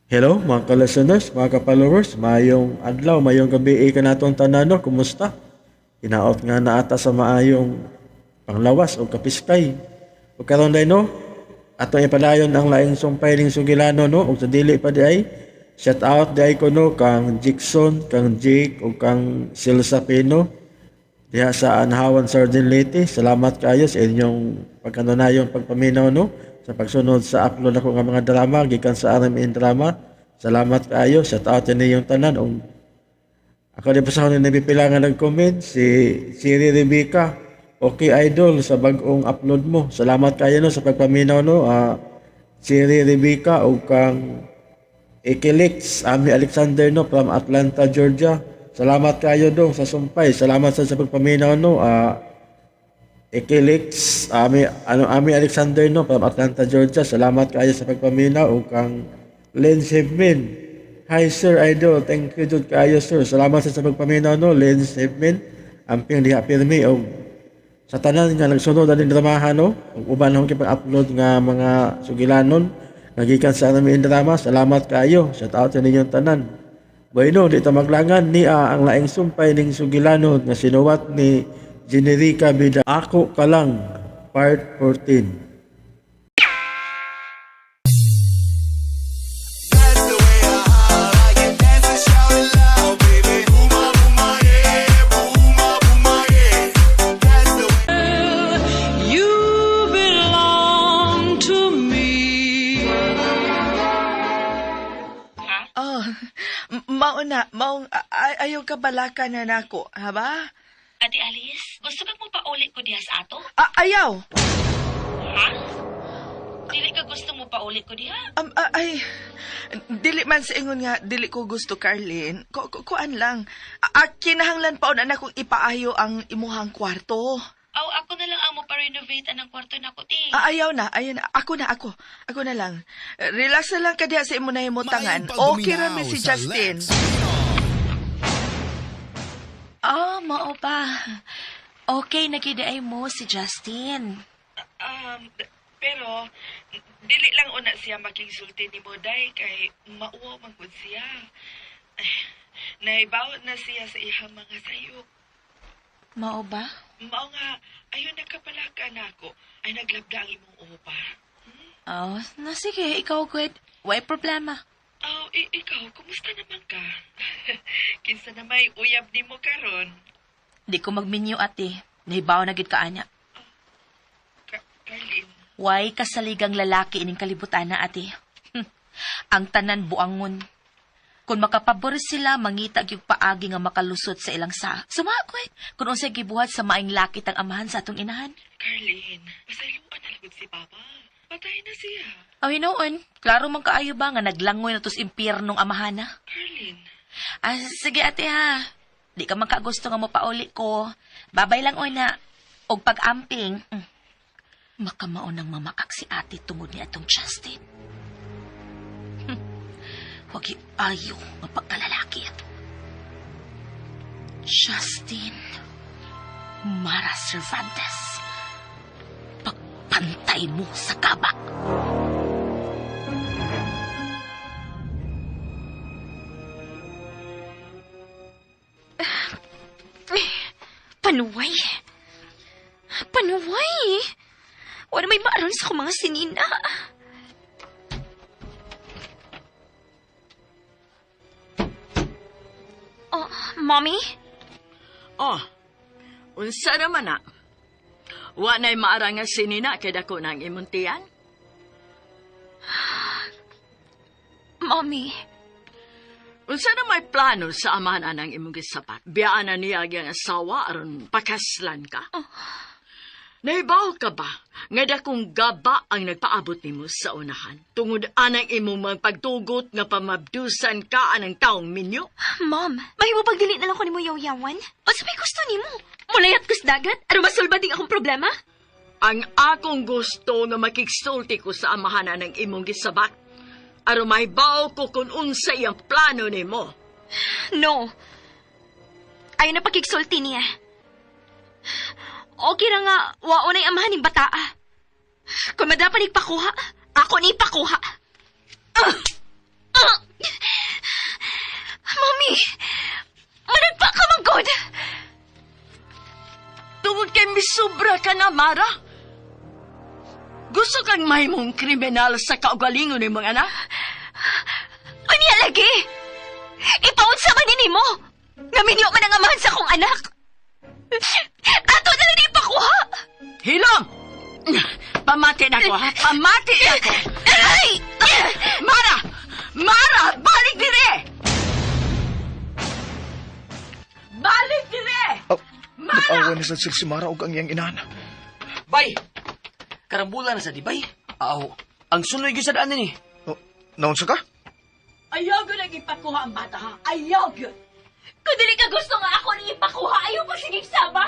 Hello mga ka-listeners, mga ka-followers, maayong adlaw, maayong gabi kanatong tanan no, kumusta? Hinaot nga naata sa maayong panglawas o kapiskay. O karon day no, atong ipadayon ang laing sumpay ning sugilano no, ug sa dili pa di ay shout out di ay ko no kang Jackson, kang Jake ug kang Silsa Pino diha sa Anhawan Sardin Leyte. Salamat kaayo sa inyong pagkanunayon pagpaminaw no sa pagsunod sa upload ako nga mga drama gikan sa RMN Drama. Salamat kaayo, shout out ninyong tanan ug ako di pa sa ni nabipila nga nag-comment si Siri Rebecca. Okay idol sa bag-ong upload mo. Salamat kayo no sa pagpaminaw no. Siri Rebecca ug kang Ekilix Ami Alexander no from Atlanta, Georgia. Salamat kayo dong sa sumpay. Salamat sa pagpaminaw no. Ekilix Ami ano Ami Alexander no from Atlanta, Georgia. Salamat kayo sa pagpaminaw ug kang Lens Hibmin. Hi sir idol, thank you jud kaayo sir. Salamat sa pagpaminaw no Lens Hibmin. Amping diha pirmi og sa tanan nga nagsunod aning dramahan no ug uban akong ipag-upload nga mga sugilanon nga gikan sa aming drama. Salamat kaayo. Shout out sa ninyong tanan. Bueno, di ta maglangan ni ang laing sumpay ning sugilanon nga sinuwat ni Generica Bida. Ako ka lang, part 14. That's the way I holler, like it, dance and shout it loud, baby. Booma booma yeah, booma booma yeah. That's the way. You belong to me. Oh, mao na, maong ayaw ka balaka na nako, ha ba? Ate Alice, gusto kang mopauli ko diha sa ato? Ah, ayaw. Ha? Dili ka gusto mo pauli ko diha? Ay, dili man sa ingon nga, dili ko gusto, Carlin. Kuan lang. Kinahanglan pa una kong ipaayo ang imuhang kwarto. Aw, ako na lang ang mo pa-renovate anang kwarto nako, ti. Ah, ayaw na, ayaw na. Ako na, ako. Ako na lang. Relax na lang ka diha sa imo na himutangan. Maayong Okay ra mi pagduminaw si sa Justin. Lex Pino. Ah, mao pa. Okay, nagidaay mo si Justin. Pero, dili lang una siya makigsulti ni Moday kay mauwaw man gud siya. Ay, naibaw na siya sa iyang mga sayop. Mao ba? Mao nga, ayon nagkapalaka na ako, ay naglabda ang imong upa. Oh, na sige, ikaw good. Way problema. Oh, ikaw, kumusta naman ka? Kinsa na may uyab nimo karon? Di ko magminyo, ate. Nahibaw na gid ka ana. Carlin, Way kasaligang lalaki ining kalibutan na, ate. Ang tanan buangon. Kung makapabor sila, mangita gyud paagi nga makalusot sa ilang sa. Sumakoy. Kung unsay gibuhat sa maing lakit ang amahan sa atong inahan. Carlin, pasayloan na lagod si Papa. Patay na siya. Aw hinuon, klaro man kaayo ba nga naglangoy na tos impyernong amahan na. Carlin, Ah, sige ate ha. Di ka man kagusto nga mopauli ko. Babay lang una. Og pag-amping. Makamao nang mamakak si ate tungod ni atong Justin. Wag ayo nga pagkalalaki. Justin Mara Cervantes. Pagpantay mo sa kabak. Panuway. Panuway. Wala may maaron sa akong mga sinina. Oh, Mommy? Oh, unsa naman na? Wa na'y maara nga sinina kay dako na ang imong tiyan? Mommy, Unsa na may plano sa amahan anang imong gisapat? Biyaan na niya ang iyang asawa aron pakaslan ka. Nahibaw ka ba nga dakong gaba ang nagpaabot nimo sa unahan? Tungod anang imong mga pagtugot nga pamabdusan ka anang taong minyo? Mom, mahimo pag dili na lang ko nimo yaw-yawan? O sa may gusto nimo? Mulayat ko sa dagat? Aron masulbad ding akong problema? Ang akong gusto nga makigsulti ko sa amahan anang imong gisabat. Aron mahibaw ko kung unsa iyang plano nimo. No. Ayaw na pakigsulti niya. Okay ra nga, wao na'y amahan ning bataa. Kung madapan ipakuha, ako ni ipakuha. Ah! Ah! Sobra ka na, Mara. Gusto kang mahimong kriminal sa kaugalingon ni mga anak? Unya lagi! Ipaunsa man ni mo! Nga minyo man ang amahan sa akong anak! Ato na lang ipakuha! Hilom! Pamati na ako, ha? Pamati na ako! Ay! Mara! Mara! Balik dire! Balik dire! Oh, nag-away na sa si Mara og ang iyang inahan. Bay! Karambulan na sa di, bay. Aw, ang sunoy gyud sa daan ni. Oh, naunsa ka? Ayaw ko nang ipakuha ang bata, ha? Ayaw yun! Kung dili ka gusto nga ako nang ipakuha, ayaw pa sige sama!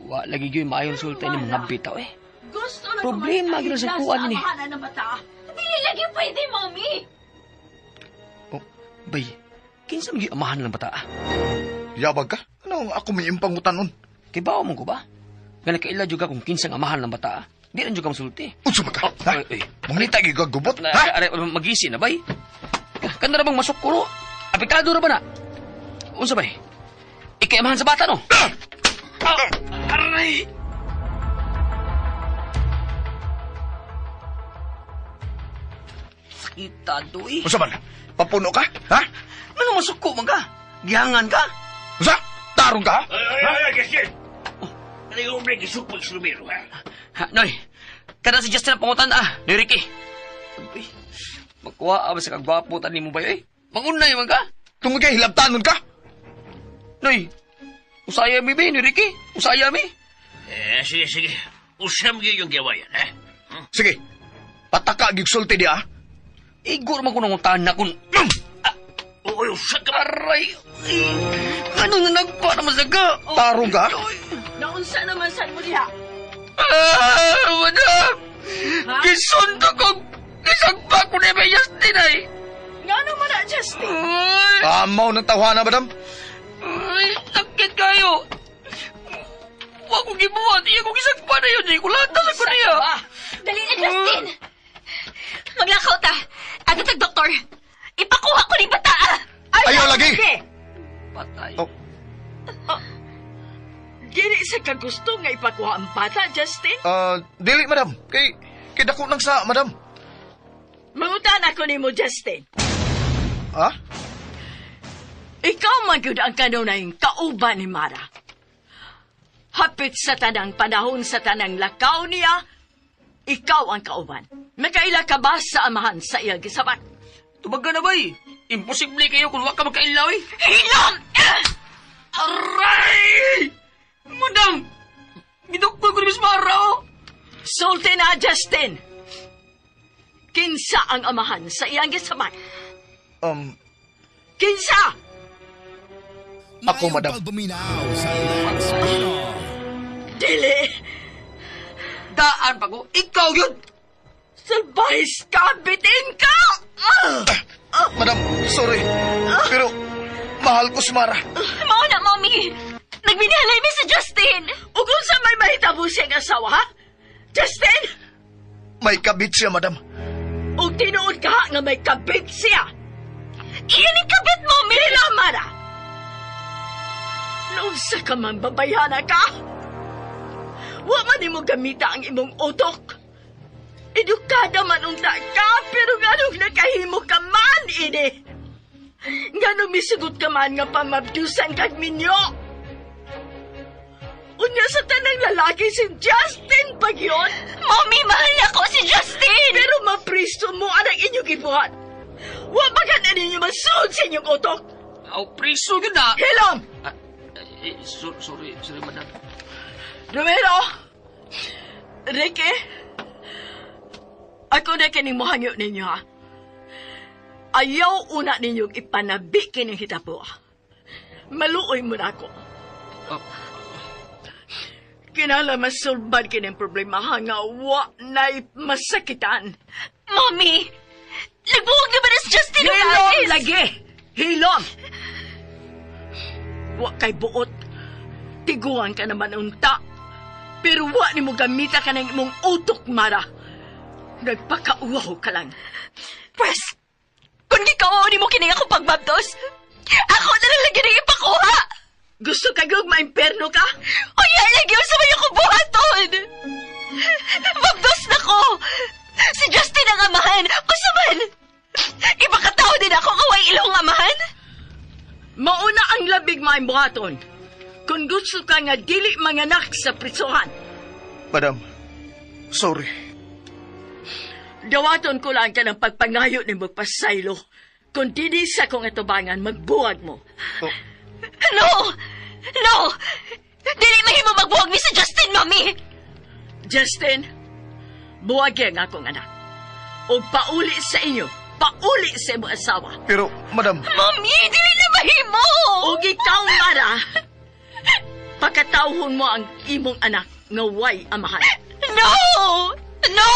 Wa lagi gyud maayon sulti ni mga bitaw eh. Gusto na Problema gyud sa kuan ni. Sa amahanan ng bata. Dili lagi pwede, Mommy! Oh, bay. Kinsa man gyud amahan ng bata? Yabag ka? Ano ang ako may impangutan nun? Kay bawo man ko ba? Nga nakaila jud ka kung kinsang amahan ng bata. Di na jud ka masulti. Unsa man ka? Oh, Ha? ay, ay. Mangita gyud ka gubot, Na, ha? aray, magisi na bay. Kanda ra bang masukuro? Apekado ra ba na? Unsa bay? Ikay amahan sa bata no? Ah! Aray! Sakita doy. Unsa man? Papuno ka? Ha? Ano masuko man ka? Gihangan ka? Unsa? Tarong ka? ha? Ha, Noy, kada si Justin ang pangutan ah. Noy Ricky. Uy, magkuha ba sa kagwapo tani mo ba eh? Mangunay man ka? Tungod kay hilabtanon ka? Noy, usaya mi ba, Noy Ricky? Usaya mi? Eh, sige, sige. Usam gyud yung giwayan, ha? Sige. Pataka gyud sulti di ah. Igor man ko nang na kun... Uy, usag ka ba? Aray! Ay, ano na nagpa naman sa ka? Tarong ka? Naunsa naman saan mo diha? Ah, madam! Ha? Gisundo ko! Gisagpa ko ni may Justin ay! Nga naman na, Justin? Ay, Amaw ng tawhana, madam. ay, sakit kayo! Wa ko gibuhat, iya ko gisagpa na yun, di ko lahat ko niya. Dali na, Justin! Maglakaw ta! Ato tag doktor! Ipakuha ko ni bata! ah! Ayaw lagi. Patay. Oh, Dili sa kagusto nga ipakuha ang bata, Justin? Dili madam. Kay kay dako nang sa madam. Mangutan ako nimo, Justin. Ha? Ikaw man gyud ang kanunay kauban ni Mara. Hapit sa tanang panahon sa tanang lakaw niya, ikaw ang kauban. Makaila ka ba sa amahan sa iya gisabat? Tubag ka na bay! Imposible kayo kung wa ka magkailaw eh! Hilom! Aray! Madam! Gidukol ko ni Miss Mara oh! Sulti na, Justin! Kinsa ang amahan sa iyang gisabat? Kinsa! Ako, madam. Dili! Daan pa ko, ikaw yun! Salbahis ka! Bitin ka! Ah! Madam, sorry. Pero mahal ko si Mara. Mao na, Mommy! Nagminihalay mi si Justin! Ug unsa may mahitabo siyang asawa, ha? Justin! May kabit siya, madam. Ug tinuod ka nga may kabit siya! Iyan ang kabit, Mommy! Dila, Mara! Noon sa ka man babayana ka? Wa man nimo gamita ang imong utok. Edukada man unta ka, pero nganong nakahimo ka man, ini? Nganong misugot ka man nga pamabdusan kag minyo? Unya sa tanang lalaki si Justin Bagyon? Mommy, mahal ako si Justin! Pero mapristo mo ang inyong gibuhat. Wa ba ka na ninyo masuod sa inyong utok? Aw, priso yun na! Hilom! Ah, eh, sorry, sorry, madam. Romero! Ricky! Ako na kining mohangyo ninyo, ha? Ayaw una ninyong ipanabi kining hitabo. Maluoy mo na ako. Oh. Kinala masulbad kining problema ha, nga wa na'y masakitan. Mommy! Nagbuwag naman na si Justin ng Hilom Alice! lagi! Hilom! Wa kay buot. Tiguan ka naman unta. Pero wa nimo gamita ka ng imong utok, Mara. Nagpakauwaw ka lang. Pwes, kung gikaw ni mo kining akong pagbabdos, ako na lang lagi nang ipakuha! Gusto ka gyud maimperno ka? Uy, lagi sa may ako buhaton! Mabdos na ko! Si Justin ang amahan! Usa man! Ipakatao din ako kaway ilong amahan! Mauna ang labig maayong buhaton. Kung gusto ka nga dili manganak sa prisuhan, Madam, sorry. dawaton ko lang ka ng pagpangayo ni magpasaylo. Kung dili sa kong atubangan, magbuwag mo. Oh, No! No! Dili mahimo magbuwag mi si Justin, Mami! Justin, buwagi ang akong anak. O pauli sa inyo, pauli sa imong asawa. pero, madam, Mami, dili na mahimo! O ikaw, Mara, pakatawhon mo ang imong anak nga way amahan. No! No!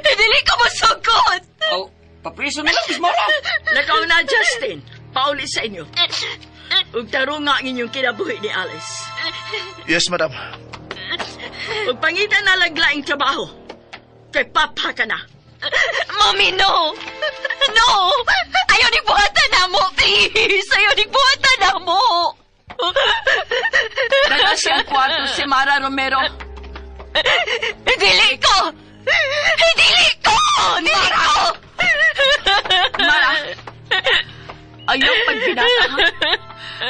Dili ko mosugkot! Oh, papriso na lang, Miss Mara. Lakaw na, Justin, pauli sa inyo. Ug tarunga ang inyong kinabuhi ni Alice. Yes, madam. Ug pangita na lang laing trabaho. Kay papa ka na. Mami, no! No! Ayaw ni buhatan na mo, please! Ayaw ni buhatan na mo! Dala siyang kwarto si Mara Romero. Dili ko! Dili ko! Dili ko! Mara, ayaw pagbinata, ha?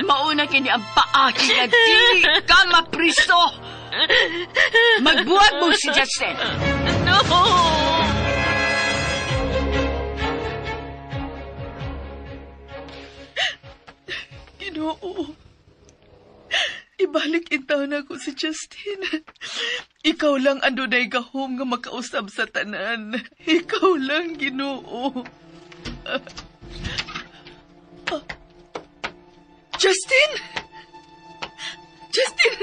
Mauna kini ang paaki nga dili ka mapriso. Magbuhat mo si Justin. No! Ginoo. Ibalik intaw na ko si Justin. Ikaw lang ang dunay gahom nga makausab sa tanan. Ikaw lang, Ginoo. Ah. Justin! Justin!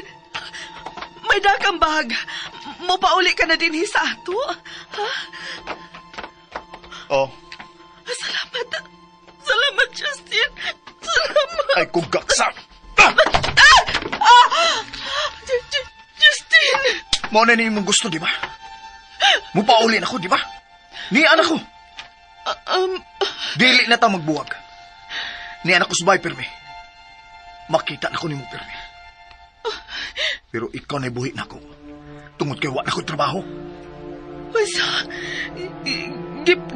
May dakang bag. Mopauli ka na din sa ato. Ha? Oh, Salamat. Salamat, Justin. Salamat. ay kugaksa. Justin! Mao na ni imong gusto, di ba? Mupauli na ko, di ba? Ni anak ko. Dili na ta magbuwag. Ni anak ko subay, pirmi. Makita na ko nimo, pirmi. Pero ikaw na buhi na ko. Tungod kay wa na ko'y trabaho. Unsa?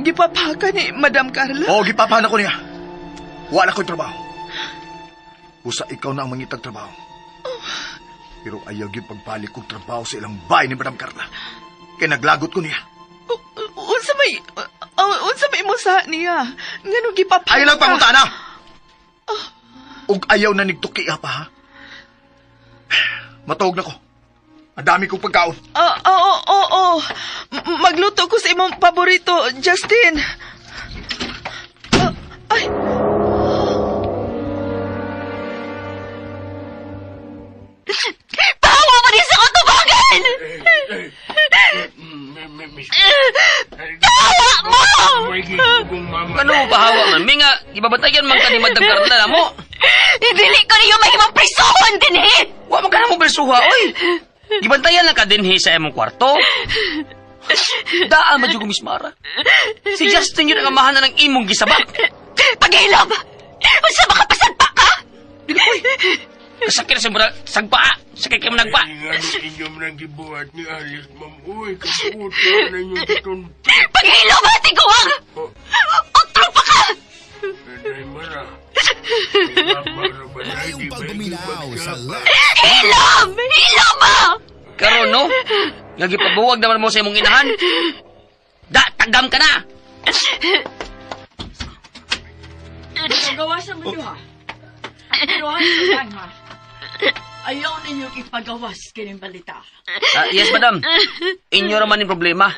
Gipapaka ni Madam Carla? Oo, gipapahan ako niya. Wa na ko'y trabaho. Usa ikaw na ang mangitag trabaho. Pero ayaw gyud pagbalik kong trabaho sa ilang bahay ni Madam Carla. Kay naglagot ko niya. Unsa may imo sa niya? Ngano gipapaka? Ayaw lang pangutana! Ug ayaw na nigtuki pa, ha? Matuog na ko. Ang dami kong pagkaon. Ah, oo, oo, oo. Magluto ko sa imong paborito, Justin. Ah, ay, Pahawa mo din sa katubangan! Pahawa mo! Ano pahawa man? Mi nga, ibabantayan man ka ni Madam Carla na mo. Dili ko niyo mahimong prisuhon din eh! Wa man ka na mo prisuha, oy. Gibantayan lang ka dinhi sa imong kwarto. Daan man jud ko, Miss Mara. Si Justin yun ang amahan na ng imong gisabak. Paghilom! Unsa makapasagpa ka? Dili ko. Kasakit sa mura, sagpa. Sakit kay mo nagpa. Inyo man ang gibuhat ni Alice, ma'am. Uy, kabuta na inyong gitunto. Paghilom, ate guwang! Otro pa ka! Nanay Mara. Ngayong pagbumilaw sa Hilom! Hilom ah! Karon no, nga gipabuwag naman mo sa imong inahan. Da, tagam ka na. Pagawasan mo niyo, ha? Pero ha, ha? Ayaw ninyo ipagawas kining balita. Ah, yes, madam. Inyo raman yung problema.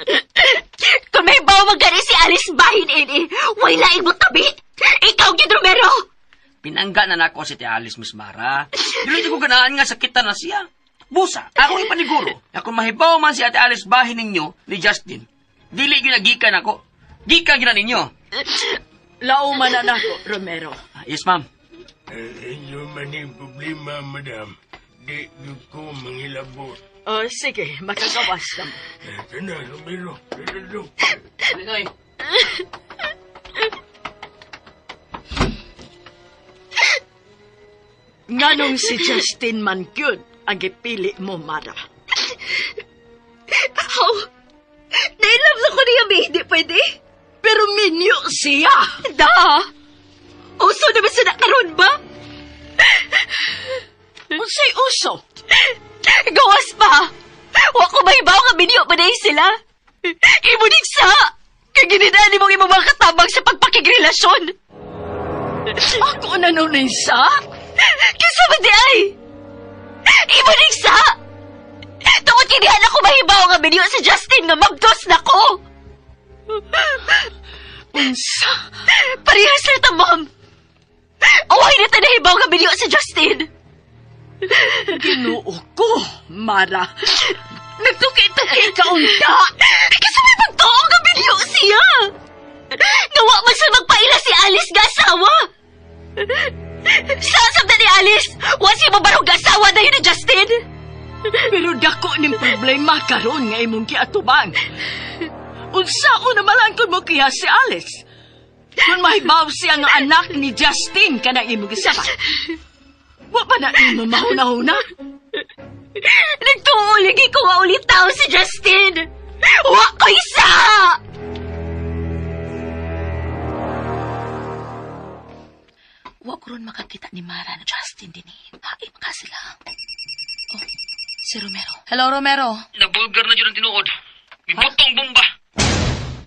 Kung may bawa gani si Alice bahin ini, way laing mo tabi! Ikaw, gid Romero! Pinangga na nako si Ate Alice, Miss Mara. Dili ko ganaan nga sakitan na siya. Busa, ako ipaniguro. Ako mahibaw man si Ate Alice bahin ninyo ni Justin. Dili gyud gikan ako. Gikan gyud na ninyo. Lauman na nako, Romero. Ah, yes, ma'am. Inyo man yung problema, madam. Di gyud ko mangilabot. Oh, sige, makagawas na mo. Ito na, Romero. Ito. Noy. Nganong si Justin man gyud ang gipili mo, Mara? How? Nailove na ko niya, may hindi pwede. Pero minyo siya. Da! Uso naman sa nakaroon ba? Unsay uso? Gawas pa! Wa ko mahibaw nga binyo pa dahil sila. Imunig sa! Kaginidaan ni mong imong mga katabang sa pagpakigrelasyon. Ako na nun sa? Kinsa man di ay? Imunig sa! Tungod kinihan ako mahibaw nga binyo si Justin nga magdos na ko. Unsa? Parehas na ta, ma'am. Uway na ta nahibaw nga binyo si Justin. Ginoo ko, Mara. Nagtuki-tuki Ka unta. Kasi may pagtuo nga binyo siya. Nawa man siya magpaila si Alice nga asawa. Sasab na ni Alice, wa siya mabarog nga asawa na yun ni Justin. Pero dako ning problema karon nga imong giatubang. Unsa una malang kun mo kiya si Alice? Kung mahibaw siya nga anak ni Justin kana imong gisabat. Wa pa na imo mahuna-huna? Nagtuo lagi ko wa ulit tao si Justin. Wa ko isa! Wa ko ron makakita ni Mara na Justin din eh. Hain ka sila. Oh, si Romero. Hello, Romero. Nabulgar na dyan ang tinuod. Mibutong bomba.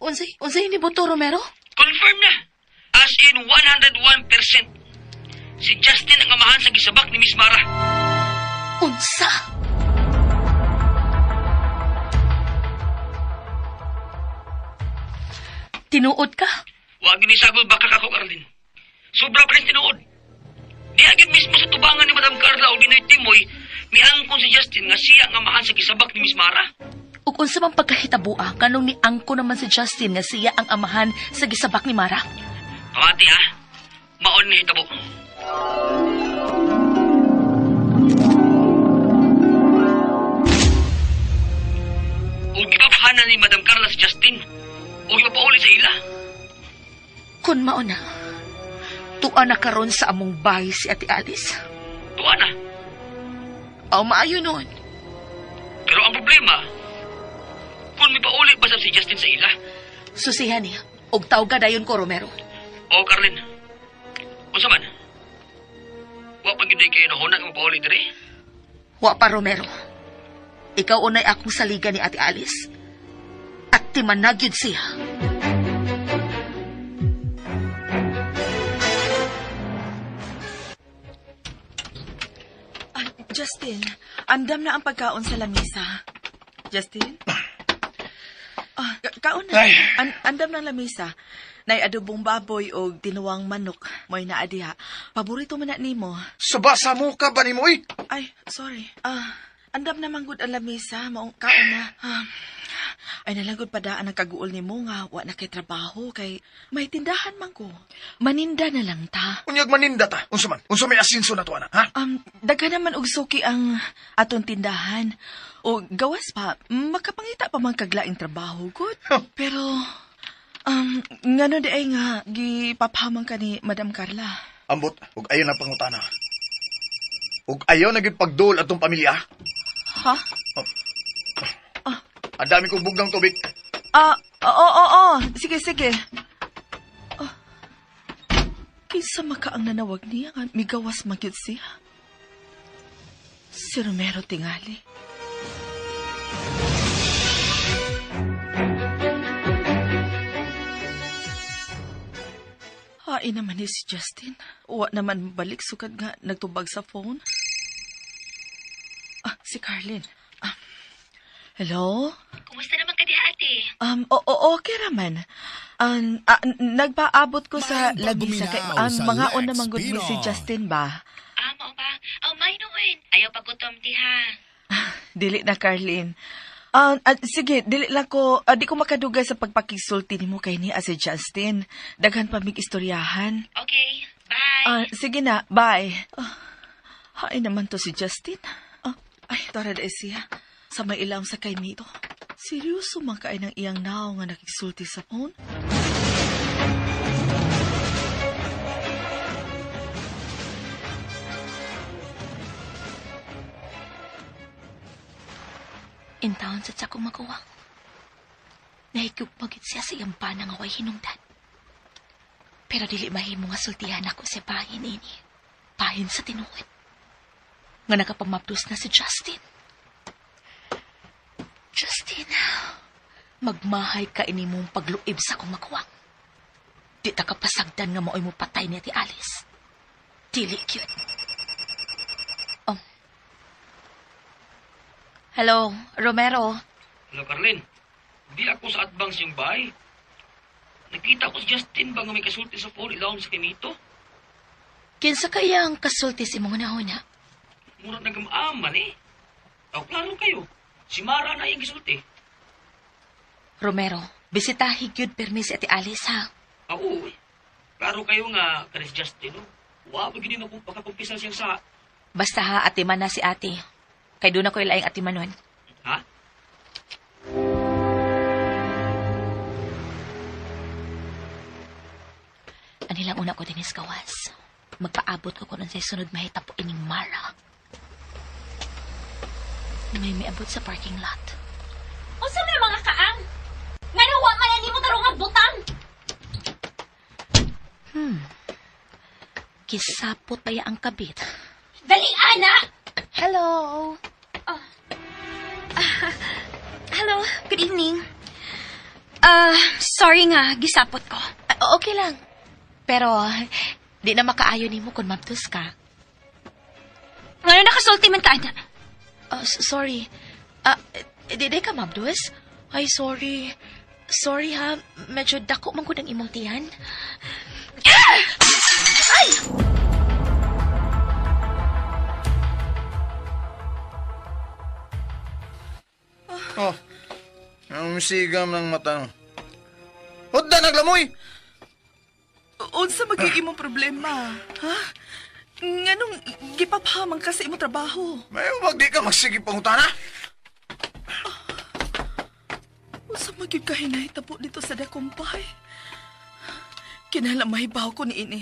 Unsay, unsay ni Buto, Romero? Confirm na. As in 101%. Si Justin ang amahan sa gisabak ni Miss Mara. Unsa? Tinuod ka? Wag ni sagol baka kako, Carlin. Sobra pa rin tinuod. Di agad mismo sa tubangan ni Madam Carla o Dinoy Timoy, miangkon si Justin nga siya ang amahan sa gisabak ni Miss Mara. Ug unsa man pagkahitabua kanong niangko naman si Justin nga siya ang amahan sa gisabak ni Mara? Pamati ha, maon ni hitabo. Ug gipaphanan ni Madam Carla si Justin. Ug ipapauli sa ila. Kun mao na, tuwa na karon sa among bahay si Ate Alice. Tuwa na. Aw maayo nun. Pero ang problema, kung mipauli ba sab si Justin sa ila? Susihan niya. Og tawga dayon ko, Romero. O, Carlin. Unsa man? Wa pa gyud kayo nahuna nga mapauli diri. Wa pa, Romero. Ikaw unay akong saligan ni Ate Alice. At timanagyod siya. Ah, Justin, andam na ang pagkaon sa lamisa. Justin? Ah, kaon na. Ay. Andam na ang lamisa. Nay adobong baboy o tinuwang manok. Mo'y naa diha. Paborito man na nimo. Subasa mo ka ba nimo eh? Ay, sorry. Ah, andam na manggod ang lamisa, maong kaon na. Ah, ay nalangod pa daan ang kaguol nimo nga wa na kay trabaho kay may tindahan man ko. Maninda na lang ta. Unyag maninda ta. Unsa man? Unsa may asinso na to ana, ha? Daghan naman og suki ang atong tindahan. O gawas pa, makapangita pa man kaglaing trabaho gud. Pero ngano di ay nga gipaphamang ka ni Madam Carla. Ambot, ug ayaw na pangutana. Ug ayaw na gyud pagduol atong pamilya. Ha? Ang dami kong bugdang tubig. Ah, oo, oo, oo. Sige, sige. Ah, kinsa maka ang nanawag niya nga migawas magyud siya. Si Romero tingali. Hain naman ni si Justin. Wa naman balik sukad nga nagtubag sa phone. Ah, si Carlin. Ah, hello? Kumusta naman ka diha, ate? Oo, okay raman. Nagpaabot ko sa Maayong lamisa kay pagbuminaw ang sa mga Lex una manggod ni si Pinon. Justin ba? Ah, mao ba? Aw, may noon. Ayaw pagutom, tiha. Dili na Carlin. Sige, dili lang ko, di ko makadugay sa pagpakisulti nimo kay ni si Justin. Daghan pa mig istoryahan. Okay, bye. Sige na, bye. Ah, ay naman to si Justin. Ah, ay, tara na siya. Sa may ilang sa kay Mito. Seryoso man kaay ng iyang nao nga nakisulti sa phone? In town sa akong maguwang. Nahigugma gyud siya sa iyang bana nga way hinungdan. Pero dili mahimo nga sultihan ako sa bahin ini. Bahin sa tinuod. Nga nakapamapdos na si Justin. Justin, magmahay ka ini mong pagluib sa akong maguwang. Di ta kapasagdan nga maoy mo patay ni Ate Alice. Dili gyud. Oh. Hello, Romero. Hello, Carlin. Di ako sa atbang siyang bahay. Nakita ko si Justin ba nga may kasulti sa phone ilawom sa kinito? Kinsa kaya ang kasulti si mong una? Mura nagamaman eh. Aw, klaro kayo. Si Mara na yung gisulti. Romero, bisitahi gyud permi si Ate Alice ha. Ah, oo eh. Klaro kayo nga kani si Justin, no? Wa pa gyud makakumpisal siyang sa... Basta ha, atiman na si ate. Kay doon ako ilaing atimanon. Ha? Anilang una ko dinis gawas. Magpaabot ko kung unsay sunod mahitabo ining Mara. May miabot sa parking lot. Unsa may mga kaang? Ngano wa man nimo tarong nga butang? Kisapot pa ya ang kabit. Dali ana. Hello! Hello, good evening. Sorry nga gisapot ko. Ah, okay lang. Pero, di na makaayo nimo kung mabdos ka. Ngano nakasulti man ka ana? Sorry. Ah, di ka mabdos? Ay, sorry. Sorry ha, medyo dako man gud ang imong tiyan. Oh, ang sigam ng mata. Hudda naglamoy! Unsa magiging imong problema? Ha? Nganong gipapahamang ka sa imong trabaho? May wag di ka magsige pangutana. Unsa magyud ka hinahitabo dito sa dakumpay? Kinahanglan mahibaw ko ni ini.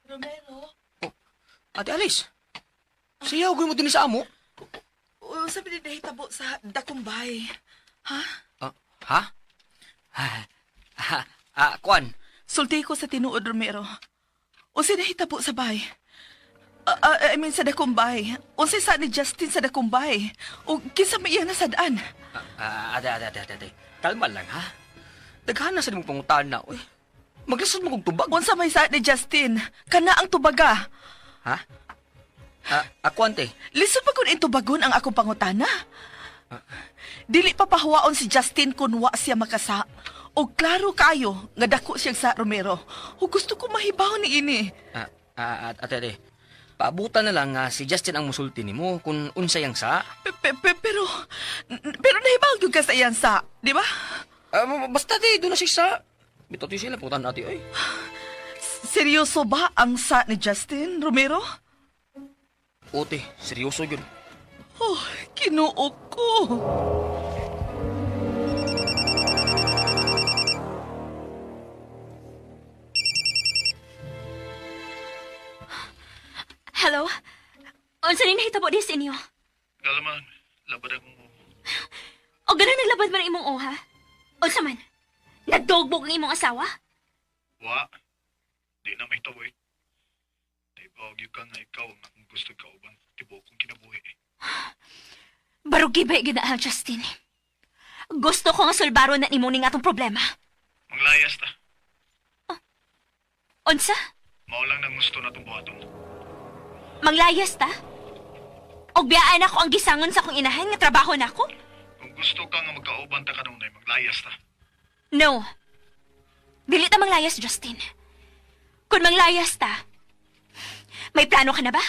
Romero, Ate Alice, siya mo din sa amo? unsa ba nahitabo sa dakumbay? Ha? Ah, ha? Ha, ah, kuan. Sulti ko sa tinuod, Romero. Unsa nahitabo sa bay? I mean, sa dakumbay. Unsa sa ni Justin sa dakumbay? O kinsa may iya nasadaan? Ah, ate, ate, ate, ate, ate. Kalma lang, ha? Daghan na sa imong pangutana, oy. Maglisod mo kog tubag. Unsa may sa ni Justin? Kana ang tubaga. Ha? Ah, ako, ante. Lisod pa kun intubagon ang akong pangutana. Dili pa pahuwaon si Justin kun wa siya makasa. O klaro kayo nga dako siya sa Romero. O gusto ko mahibaw ni ini. Ah, ah, ate, ate. Paabutan na lang nga si Justin ang musulti nimo kung unsay ang sa. Pero pero nahibaw gyud ka sa iyan sa, di ba? Ah, basta di, doon na siya sa. Bitaw ti sila, putan ate, oy. Seryoso ba ang sa ni Justin Romero? Ote, seryoso yun. Oh, kinuo ko. Hello? Unsa ni nahitabo di sa inyo? Kalman, labad akong O ganun naglabad man ang imong oha? Unsa man? Nagdogbog ang imong asawa? Wa. Di na may tawoy. Naibawag yun ka nga ikaw ang akong gusto kauban. Tibuok kong kinabuhi. Barugi ba gid na, Justin? Gusto ko nga sulbaro na nimo ning atong problema. Manglayas ta. Unsa? Mao lang nang gusto na itong buhaton. Manglayas ta? Og biyaan ako ang gisangon sa akong inahan nga trabaho nako? Kung gusto ka nga magkauban ta kanunay, maglayas ta. No. Dili ta manglayas, Justin. Kung manglayas ta, may plano ka na ba?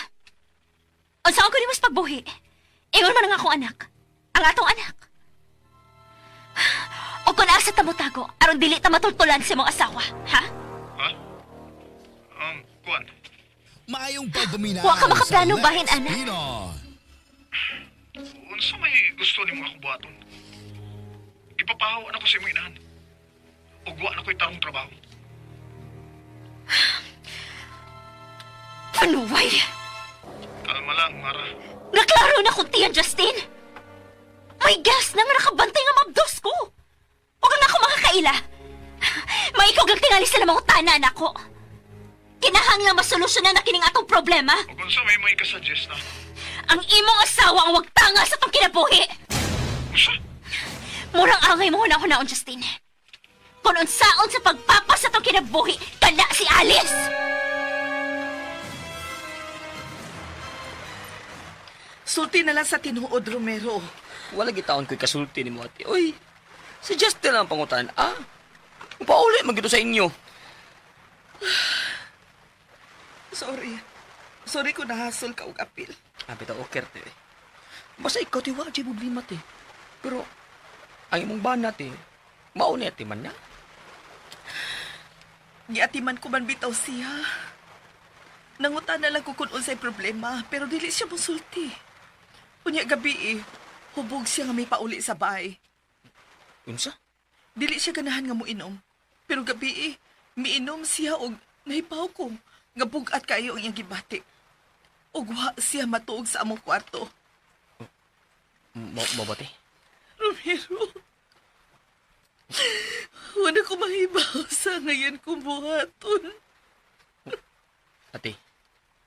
Unsa ko nimo sa pagbuhi? Ingon man ang akong anak. Ang atong anak. O kung asa ta mo tago, aron dili ta matultulan sa imong asawa, ha? Ha? Kuan. Maayong pagpaminaw Wa ka makaplano sa bahin, Lex anak. Pinoy. Unsa may gusto nimo akong buhaton? Ipapahaw na ko sa imong inahan. Ug wa na ko'y tarong trabaho. Panuway! Kalma lang, Mara. Naklaro na kong tiyan, Justin! May gas na nga nakabantay nga mabdos ko! Huwag na ako makakaila! Maikog lang tingali sila mga tanan ako! Kinahanglang masolusyonan na kining atong problema! Ug unsa may mo ikasuggest na? Ang imong asawa ang wagtanga sa tong kinabuhi! Unsa? Murang angay mo na hunaon, Justin. Kung unsaon sa pagpapa sa tong kinabuhi, kana si Alice! Sulti na lang sa tinuod, Romero. Wala gitaon ko'y kasulti ni mo ate. Uy, si Justin ang pangutan, ah. Pauli man gito sa inyo. Sorry. Sorry kung nahasol ka og apil. Ah, bitaw, okay, te. Basta ikaw, te, wala dyan problema, te. Pero, ang imong bana, te, mauna, te, man na. Giatiman ko man bitaw siya. Nangutan na lang ko kung unsay problema, pero dili siya musulti. Unya gabi eh, hubog siya nga may pauli sa bahay. Unsa? Dili siya ganahan nga moinom. Pero gabi eh, miinom siya og nahipaw ko nga bug-at kaayo ang iyang gibati. Ug wa siya matuog sa among kwarto. Mo ba, te? Romero, wala ko mahibaw sa ngayon kong buhaton. Ate,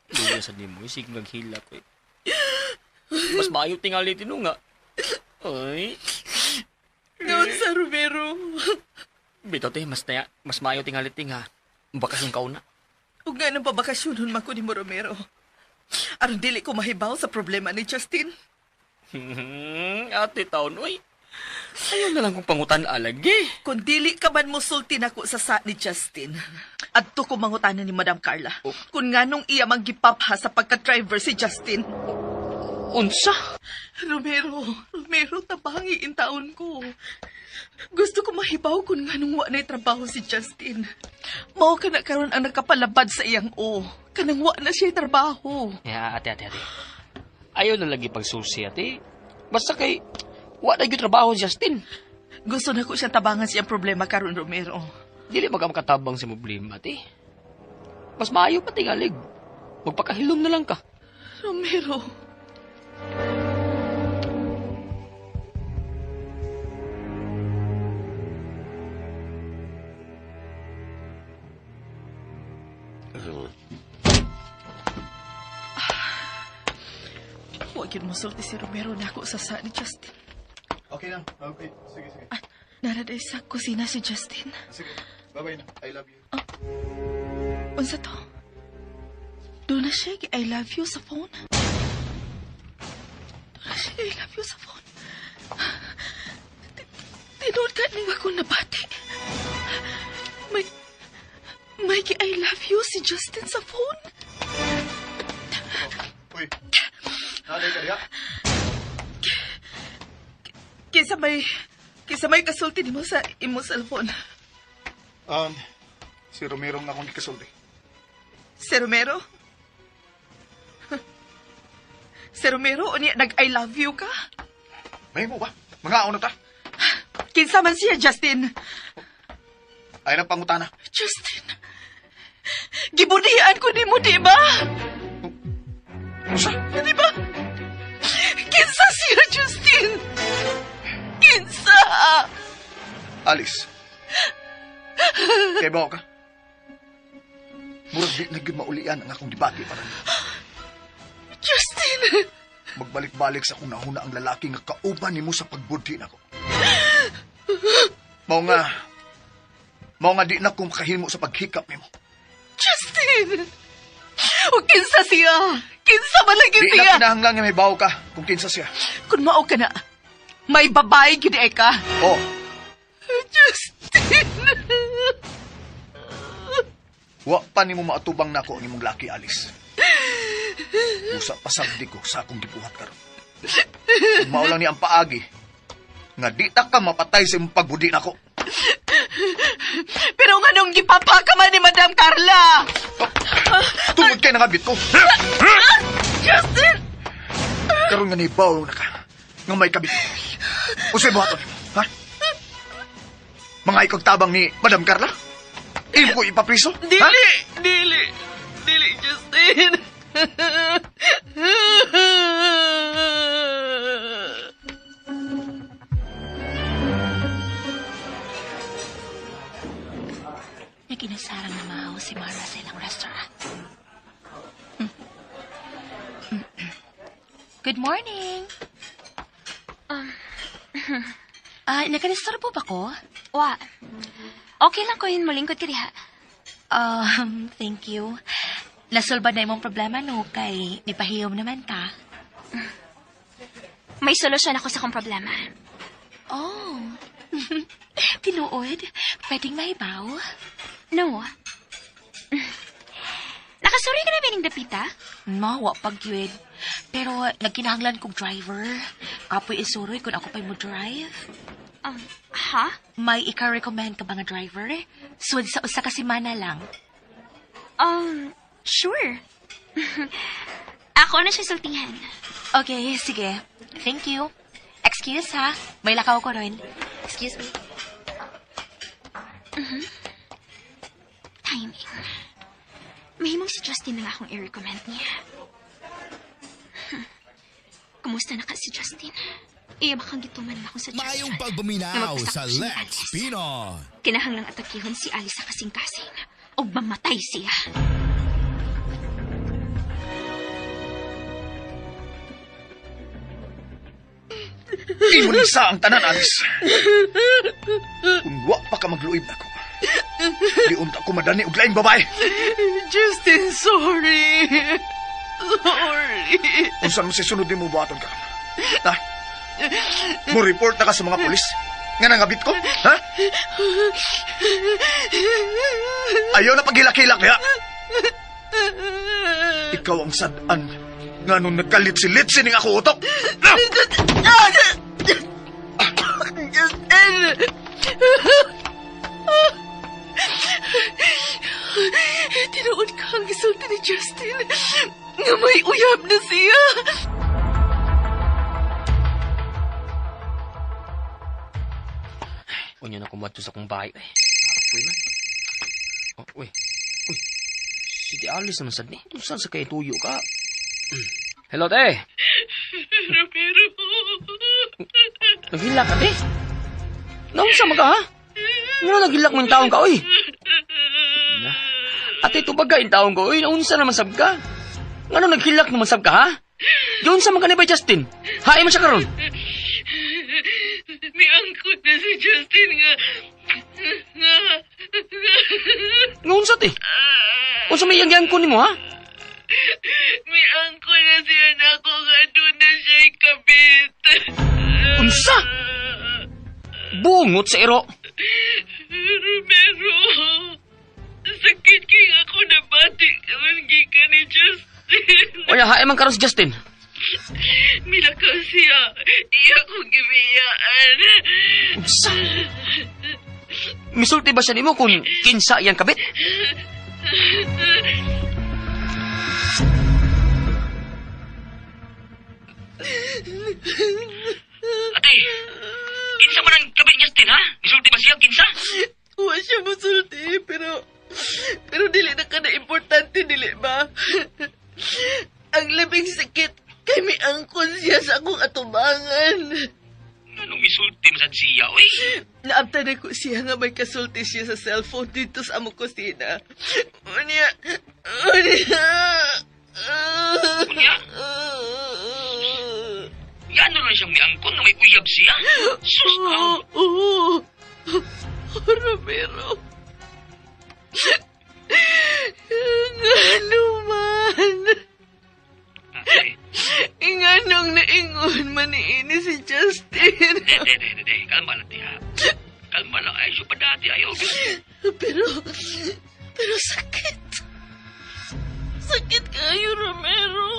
luya sa nimo, isig naghila ko eh. Mas maayo tingali tino nga. Ay, Noon sa Romero. bitaw te, mas, naya, mas maayo tingali ting ha. Bakasyon ka una. Ug nga nang pabakasyonon man ko ni mo, Romero. Aron dili ko mahibaw sa problema ni Justin. Ate taon, uy. Ayaw na lang kong pangutan alagi. Kung dili ka man musulti nako sa sa ni Justin, adto ko mangutana ni Madam Carla. Kung nganong iya manggipapha sa pagka-driver si Justin. Unsa? Romero, Romero, tabangi in taon ko. Gusto ko mahibaw kung nganong wa na'y trabaho si Justin. Mao ka na karon ang nakapalabad sa iyang o. Kanang wa na siya'y trabaho. Ya, ate, ate, ate. Ayaw na lagi pagsusi, ate. Basta kay, wa na gyud trabaho si Justin. Gusto na ko siyang tabangan siyang problema karon, Romero. Dili ba ka makatabang sa problema, ate? Mas maayo pa tingalig. Magpakahilom na lang ka. Romero. Huwag yun musulti si Romero na ako sa sa ni Justin. Okay lang. Okay. Sige, sige. Ah, naraday sa kusina si Justin. Sige. Bye-bye na. I love you. Unsa to? Doon na siya, I love you sa phone. Doon na siya, I love you sa phone. Tinood ka niya akong nabati. May, may I love you si Justin sa phone. Uy. Nalay ka diha. Kaysa may kasulti nimo sa imo cellphone. Si Romero nga akong gikasulti. Si Romero? Si Romero, unya nag-I love you ka? May mo ba? Mga na ta. Kinsa man siya, Justin? Ay na pangutana. Justin, gibunihan ko nimo, di ba? Unsa? Di ba? Kinsa siya, Justin? Kinsa? Alice. Kay ba ka? Murag di na gyud maulian ang akong gibati para nimo. Justin! Magbalik-balik sa akong nahuna ang lalaki nga kauban nimo sa pagbudhi nako. Mao nga mao nga di na ko makahimo sa paghikap nimo. Justin! O kinsa siya? Kinsa man lagi Di na siya? kinahanglan nga may bawo ka kung kinsa siya. Kung mao ka na, may babae gid ay ka. Oh, Justin! wa pa nimo maatubang nako ang imong laki Alice. Usa pasagdi ko sa akong gibuhat karon. Kung mao lang ni ang paagi nga di ta ka mapatay sa imong pagbudhi nako. Pero nga nung gipapaka man ni Madam Carla! Tungod kay nangabit ko. Justin! Karon nga nibaw na ka nga may kabit. Unsay buhaton nimo, ha? Mga ikog tabang ni Madam Carla? Imo ko ipapriso? Ha? Dili! Dili! Dili, Justin! Naginasarang na mahaw si Mara sa ilang restaurant. Good morning. Ah, nakanistorbo ba ko? Wa. Okay lang ko yun molingkod ka diha. Thank you. Nasolba na imong problema no kay nipahiyom naman ka. May solusyon ako sa akong problema. Oh. Tinuod, pwedeng mahibaw? No. Nakasuri ka na bining dapita? Mawa pag yun. Pero nagkinahanglan kog driver. Kapoy isuroy kung ako pa'y mo drive. Ha? May ika-recommend ka ba nga driver? Sud sa usa ka semana lang. Sure. Ako na siya sultihan. Okay, sige. Thank you. Excuse ha. May lakaw ko ron. Excuse me. Timing. Mahimong si Justin na nga akong i-recommend niya. Kumusta na ka si Justin? Iya ba kang gituman na akong suggestion? Maayong pagpaminaw Nga sa magpasakop siya ni Lex Alice. Pino. Kinahanglang atakihon si Alice sa kasing-kasing. O mamatay siya. Imo ni sa ang tanan, Alice. Kung wa pa ka magluib nako. Di unta ko madani og laing babae. Justin, sorry. Sorry. Unsa man si sunod nimo buhaton karon? Ha? Mo report na ka sa mga pulis? Nga nangabit ko? Ha? Ayaw na paghilak-hilak niya. Ikaw ang sad-an nga nung nagkalitsi-litsi ning ako utok. Justin! Tinuod ka ang gisulti ni Justin nga may uyab na siya. Unya na kumadto sa akong bahay. Eh. Okay lang. Oh, uy. Uy. Si Ate Alice naman sad ni. Saan sa kay tuyo ka? Hello, te. Romero. Naghilak ka, te. Naunsa man ka, ha? Nga naghilak mo yung taong ka, uy. Na. Ate, tubag ka yung taong ko, uy. Naunsa naman sab ka. Nga naghilak naman sab ka, ha? Yun sa mga ni ba, Justin? Hain mo siya karon. Miangkot na si Justin nga. Nga. Nga unsa, te? Unsa may iyang ko nimo, ha? Miangkot na siya nako nga doon na siya ikabit. Unsa? Bungot sa iro. Romero, sakit kay ako nabati karon gikan ni Justin. Oya, hain man karon si Justin. Milakaw siya. Iya kong gibiyaan. Unsa? Misulti ba siya nimo kung kinsa iyang kabit? Ate, kinsa man ang kabit ni Justin, ha? Misulti ba siya kinsa? Wa siya musulti, pero... Pero dili na ka na importante, dili ba? Ang labing sakit kay miangkon siya sa akong atubangan. Anong misulti man sad siya, oy? Naabtan na ko siya nga may kasulti siya sa cellphone dito sa among kusina. Unya, unya. Unya? Yan na lang siyang miangkon na may uyab siya. Sus, Oo, oo. Romero. Ngano man. Ate, Nganong naingon man niini si Justin. de, de, de, de, de. Kalma lang, te, ha? Kalma lang. Ay, siya pa dati. Ayaw. Pero, pero sakit. Sakit kayo, Romero.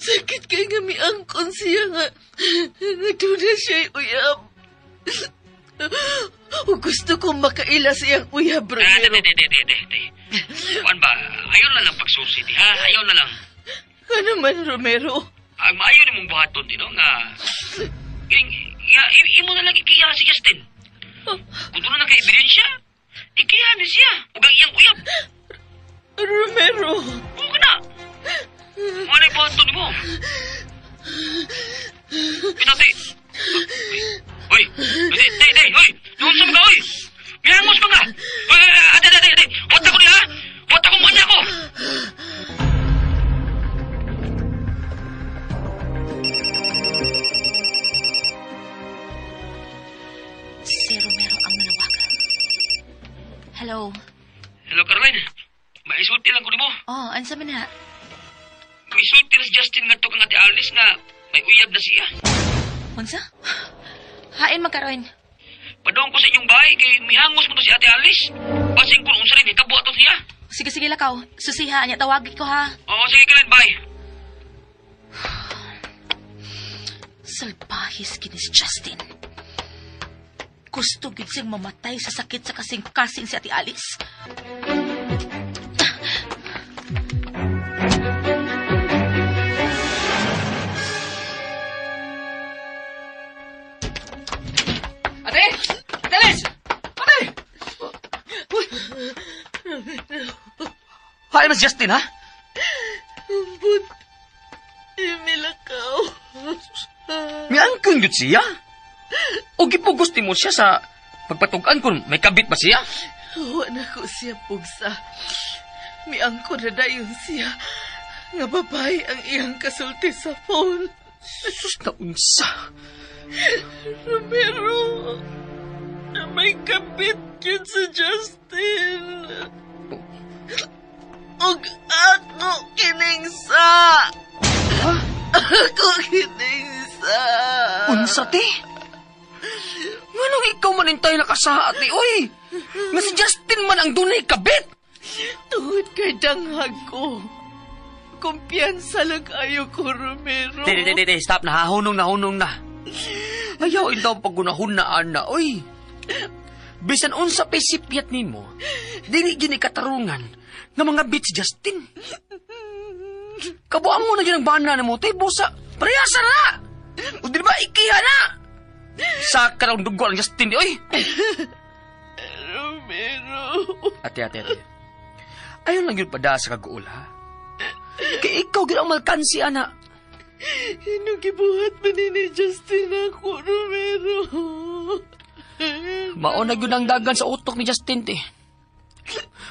Sakit kayo nga miangkon siya nga. Nga doon na siya'y uyab. O gusto kong makaila siyang uyab, Ah, de, Romero. de, de, de, de, de. Kuan ba, ayaw na lang pagsusi, di, ha? Ayaw na lang. Ano man, Romero? Ang maayo ni mong buhaton, di, no? Nga, ing, nga, imo na lang ikiya si Justin. Kung doon na kay ebidensya, ikiya ni siya. Ug ang iyang uyab. Romero! Huwag na! Ano yung buhaton nimo? Pinati! Uy! Uy! Day! Day! Uy! Nuunsa mo ka, uy! Mihangos mo ka! Uy! Ate! Ate! Ate! Wata ko niya! Wata ko muna ako! Si Romero ang nanawagan. Hello. Hello, Caroline. Maisulti lang ko nimo. Oh, ansa man na? Maisulti na si Justin nga to kang Ate Alice nga may uyab na siya. Unsa? Hain magkaroon. Padong ko sa inyong bahay kay mihangos mo to si Ate Alice. Basing ko unsa rin hitabo ato siya. Sige, sige, lakaw. Susiha niya, tawagin ko ha. Oo, sige Caroline, bye. Salbahis kini si Justin. Gusto gid siyang mamatay sa sakit sa kasing-kasing si Ate Alice. Ate! Ate Alice! Ate! Uy! Hain mas Justin, ha? Ambot. Imilakaw. Miangkon yun siya. O gipugos mo siya sa pagpatugan kung may kabit ba siya? Wa na ko siya pugsa. Miangko na dayon siya. Nga babae ang iyang kasulti sa phone. Sus na unsa. Romero, na may kabit yun sa Justin. Og ako kining sa. Ako kining sa. Unsa te? Nganong ikaw man intay nakasaha ate, oy? Nga si Justin man ang dunay kabit! Tungod kay danghag ko. Kumpiyansa lang kayo ko, Romero. Te, te, te, te, stop na ha. Hunong na, hunong na. Ayaw indaw paggunahon na, ana, oy. Bisan unsa pa'y sipyat nimo, dili gini katarungan nga mga bitch Justin. Kabuang mo na yun ang bana na mo, te, busa, parehasa na! O di ba, ikiha na! Saka lang dugo ang Justin, di, oy! Romero. Ate, ate, ate. Ayaw lang yun pada sa kaguol, ha? Kay ikaw gid ang malkansi, ana. Inong gibuhat man ni Justin ako, Romero. Mao na gyud ang dagan sa utok ni Justin, te.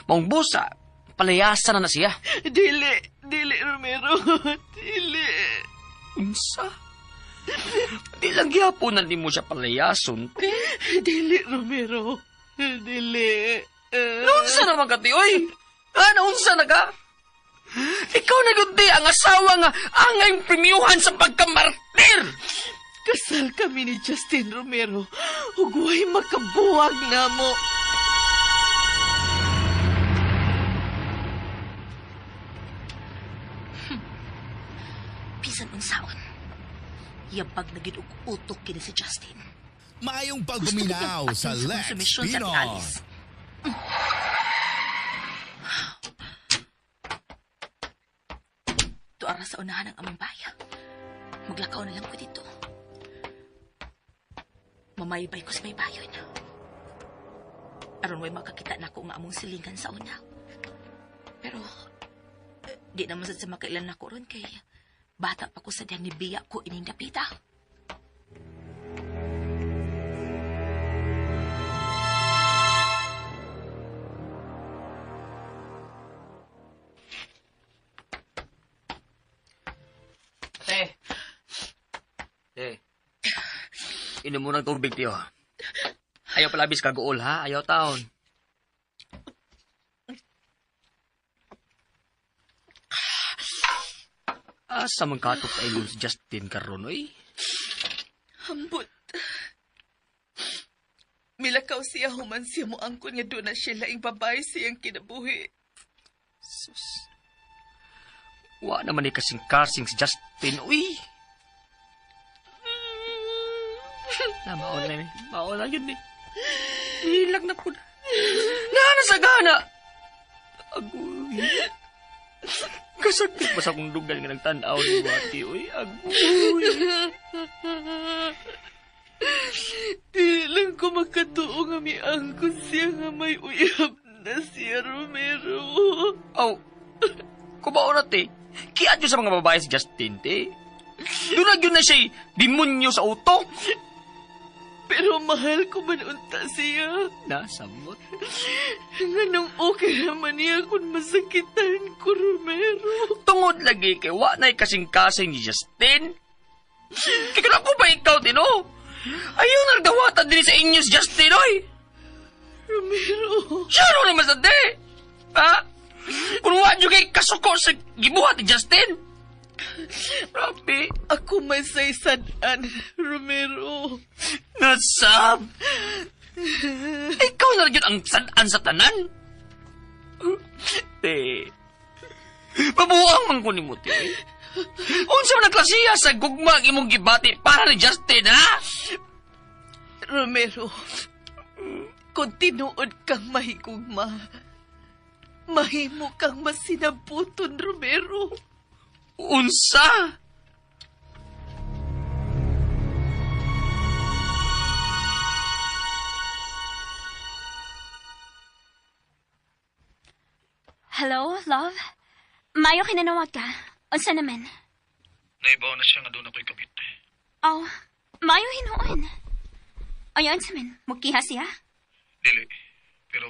Maong busa, palayasan na na siya. Dili, dili, Romero. Dili. Unsa? Di lang gyapon na nimo siya palayason, te. Dili, Romero. Dili. Naunsa naman ka, te, oy? Ha, naunsa na ka? Ikaw na gyud, te, ang asawa nga angay premiuhan sa pagkamartir! Kasal kami ni Justin Romero. Ugway makabuwag na mo. Bisan unsaon. Yabag na gid og utok kini si Justin. Maayong Gusto gid pagpaminaw niyang sa patin Lex konsumisyon sa Ate Pinoy. Alice. Tuara sa unahan ang among baya. Maglakaw na lang ko dito. Mamaybay ko sa may bayon. Aron way makakita na ako nga among silingan sa una. Pero, di naman sad sa makailan nako ron kay bata pa ko sa diyang nibiya ko ining dapita. Ate! Te. Inom mo ng tubig, tiyo. Ayaw palabis kaguol, ha? Ayaw taon. Asa man katok ay si Justin karon oy? Hambot. Milakaw siya human siya mo angkon nga doon na siya laing babae siyang kinabuhi. Sus. Wa naman ni kasing-kasing si Justin, uy. Na, maon na ni. Maon na yun ni. Ilag na po na. Naana sa gana! Agoy. Kasakit pa sa akong dugal nga nagtanaw ni Wati, uy. Agoy. Di lang ko makatuo nga miangkon siya nga may uyab. na siya, Romero. Aw, kubaon na, te. Kiat yun sa mga babae si Justin, te. Doon na yun na siya'y demonyo sa utok. Pero mahal ko man unta siya. Nasamot. Nganong okay naman niya kung masakitan ko, Romero. Tungod lagi kay wa na'y kasing-kasing ni Justin. Kaya kung ako ba ikaw, tino? Ayaw nagdawatan din sa inyo si Justin, oy! Romero. Siya ro naman sa de! Ha? Kung wa nyo kay kasuko sa gibuhat ni Justin! Grabe. Ako may say sad-an, Romero. Nasab! Ikaw na rin yun ang sadaan sa tanan. Te, mabuang man ko ni mo, te. Unsa man ang klasiya sa gugma ang imong gibati para ni Justin, ha? Romero, kung tinuod kang mahigugma, mahimo kang masinabuton, Romero. Unsa? Hello, love? Mayo kinanawag ka. Unsa naman? Naibaw na siya nga doon ako'y kabit. Oh, mayo hinuon. Ay, unsa man? Mukiha siya? Dili, pero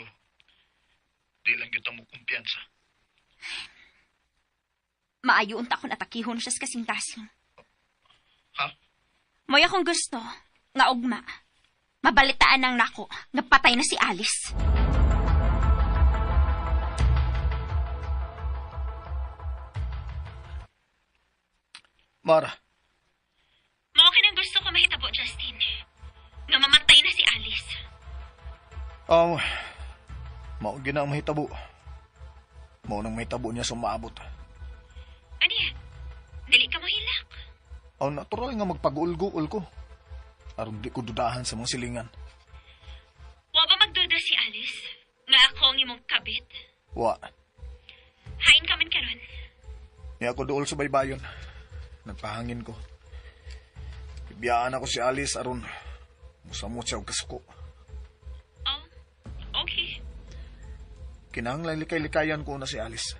di lang kita mo kumpiyansa. Maayo unta kon atakihon siya sa kasing-kasing. Ha? Moy akong gusto, nga ugma. Mabalitaan ang nako, nga patay na si Alice. Mara, Mao kinang gusto ko mahitabo, Justin. Nga mamatay na si Alice. mao gyud na ang mahitabo. Mao nang mahitabo niya sa maabot. Ani, dili ka mohilak. Aw, natural nga magpag-ulgo-ul ko. Aron di ko dudahan sa mga silingan. Wa ba magduda si Alice? Nga ako ang imong kabit? Wa, Hain ka man karon. niya ako duol sa baybayon. Nagpahangin ko. Ibiyaan ako si Alice aron musamot siya og kasuko. Oh, okay. Kinahanglan likay-likayan ko na si Alice.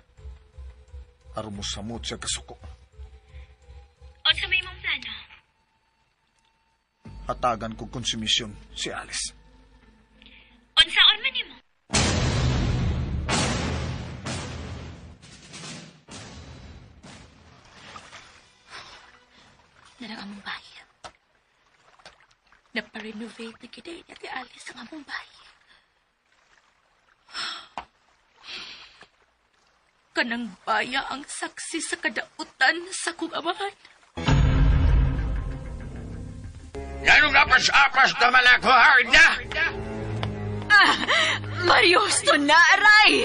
Aron musamot siya kasuko. Unsa may imong plano? Hatagan ko konsumisyon si Alice. Unsaon man nimo? Narang among bahay. Naparenovate na gid ni Ate Alice ang among bahay. Kanang baya ang saksi sa kadautan sa kong amahan. Ganong apas-apas naman ako, Harda? Mariusto na, aray!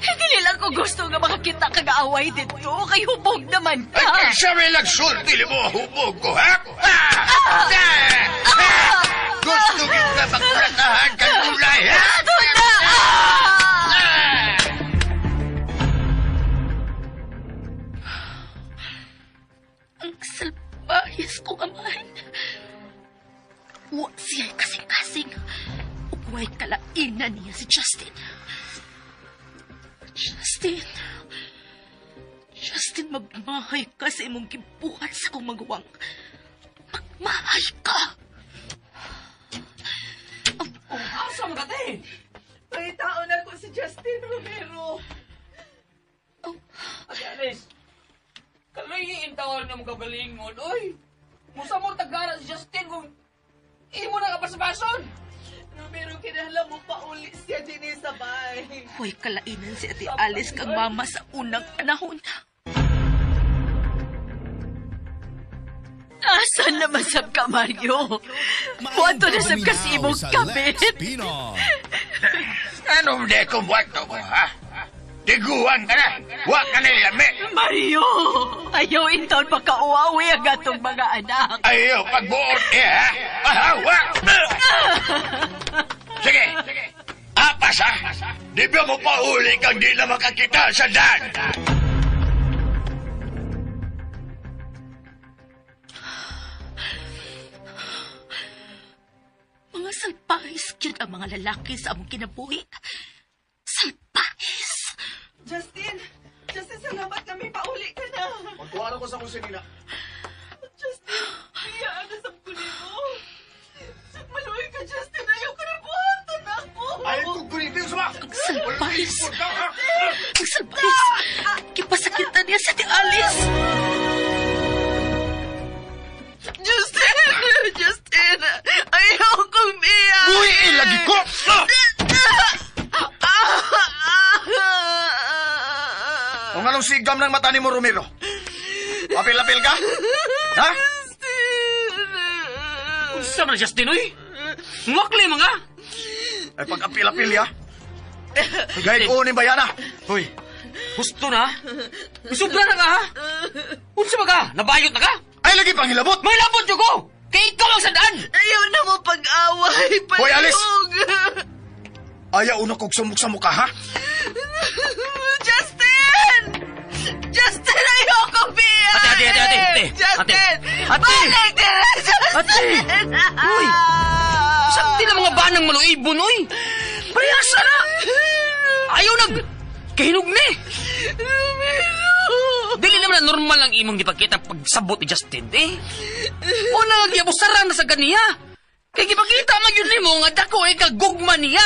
Dili lang ko gusto nga makakita kag away dito. Kay hubog naman Ay, ka. kaysa may nagsulti mo, hubog ko, ha? Ah! Ah! Ah! Gusto kita magpratahan ka gulay, ha? Ito na! Ah! Ang salbahis kong amahan. Wa siya'y kasing-kasing. Ugway kalainan niya si Justin. Justin. Justin, magmahay ka sa imong gibuhat sa kong maguwang. Magmahay ka! Asa mo ka, te? Pangitaon ako si Justin Romero. Ate Alice, kaloy intawar na mo kagalingon, oy! Musa mo tagara si Justin kung imo na kapasapason! Romero, kinahanglan mo pauli siya din sa bay. Huwag kalainan si Ate Alice kang mama sa unang panahon. Asan na masab ka, Mario? Muadto na sab ka sa imong kabit. Anong di ko buwato ko, ha? Tiguan ka na! Wa ka na lami! Mario! Ayaw intaon makauawi ang atong mga anak. Ayaw pagbuot eh, ha? Ahawa! Sige! Apas, ha? Di ba mo pauli kang di na makakita sa daan? Mga salpahis gyud ang mga lalaki sa among kinabuhi. Salpahis. sa nina. Justin, iyaan na sa kunin mo. Maluoy ka, Justin. Ayaw ka na buhaton ako. Ayaw kong gunitin sa Ang salbayes. Ang salbayes. Kipasakitan niya sa ti Alice. Justin! Justin! Ayaw kong biya! Uy, lagi ko! Kung anong sigam ng mata ni mo, Romero? Apil-apil ka? Ha? Justin! Unsa man Justin, uy? Ngakli mga! Ay, pag-apil-apil ya. Gahit unin ba yan, ah? Hoy, gusto na? Sobra na ka, ha? Unsa ba ka? Nabayot na ka? Ay, lagi pang hilabot! May labot jud ko! Kay ikaw ang sandaan! Ayaw na mo pag-away, Hoy, Alice! palihog! Ayaw na kog sumok sa mukha, ha? Justin! Justin, ayaw kong biya! Ate, ate, ate, ate, ate. Justin! Ate. Balik dira, Justin! Ate. Uy! Sakti na mga banang maluibon, uy! Parehasa na! Ayaw nag... Kahinog ni! Dili naman na normal ang imong gipakita pagsabot ni Justin, eh. Una nga giabusaran na sa ganiya. Kay gipakita man yun nimo nga dako ay kagugma niya.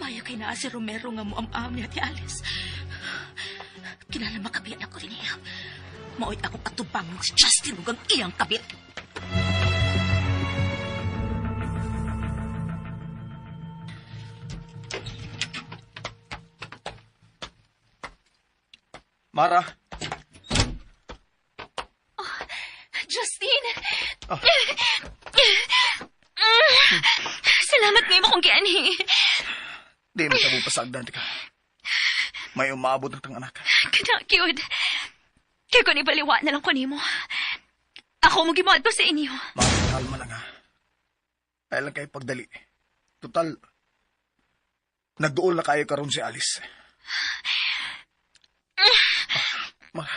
Mayo kay naa si Romero nga muam-am ni Ate Alice. Kinala makabiyan ako rin niya. Maoy akong atubang si Justin ug ang iyang kabit. Mara, Justin! Salamat ngayon mo kong gianhi. di mo tabu pasagdan ka. May umaabot na tang anak. Kana, cute. Kaya kung ibaliwa na lang ko nimo. Ako mo gimuad pa sa inyo. Mara, kalma lang, ha? Ay lang kayo pagdali. Total, nagduol na kayo karon si Alice. Mara.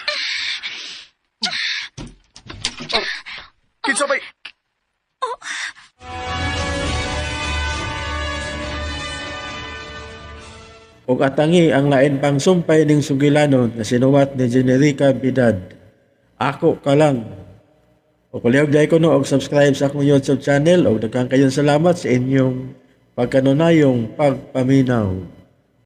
Oh, kinsa bay? Ug atangi ang lain pang sumpay ning sugilanon nga sinuwat ni Generica Bidad. Ako ka lang. O kulihog dahil ko no, og subscribe sa akong YouTube channel og daghang kayong salamat sa inyong pagkanunayong pagpaminaw.